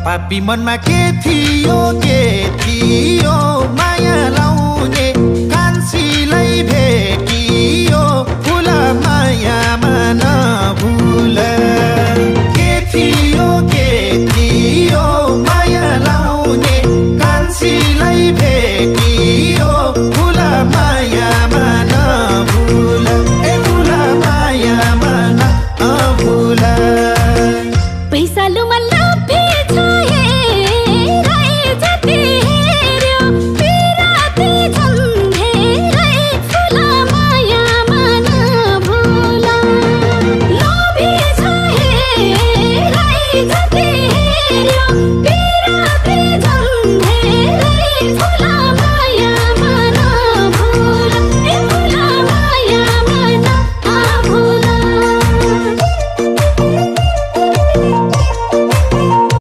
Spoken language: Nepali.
पापी मनमा के थियो माया लाउने कान्छीलाई भेटियो फुल मायामा नभुल के थियो माया लाउने कान्छीलाई भेटियो फुल मायामा नभुल फुल मायामा नभुल पैसा लुमा लपे